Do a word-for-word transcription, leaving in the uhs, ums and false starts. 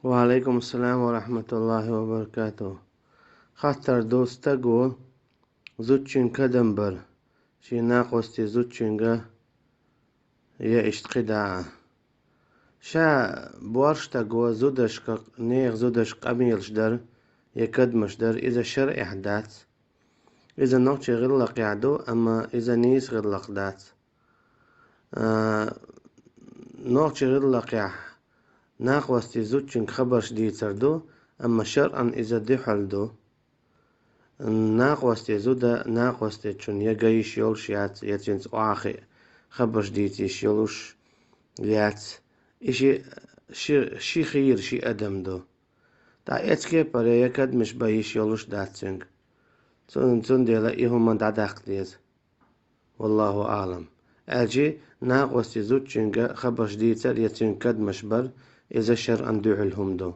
Ва алейкум ассалам ва рахматуллахи ва баракатух. Хаттар ду: стаго зудчуьнга кадам бар шен накъостий зудчуьнга я иштта кхидӀа а. Ша боарш стаго зудашка, нехан зудашка къамелаш дар я кадамаш дар, иза шарӀехь дац. Иза нохчий гӀиллакхехь ду, амма иза нийса гӀиллакх дац. А, нохчий гӀиллакхехь накъостий зудчуьнга хабарш дийцар ду, амма шарӀан иза дуьхьал ду. Накъостий зуда накъостечун я ган йиш йолуш яц, я цуьнца охьахиъ хабарш дийца йиш йолуш яц. И ши, ши, ши хийра ши адам ду. ТӀаккха эцу кепара я кадамаш бан йиш йолуш дац цуьнга. Цун-, цундела и хӀума дӀадаккха деза. Валлаху аълам. Аьлчи накъостий зудчуьнга хабарш дийцар я цуьнга кадамаш бар, иза шарӀан дуьхьал хӀума ду.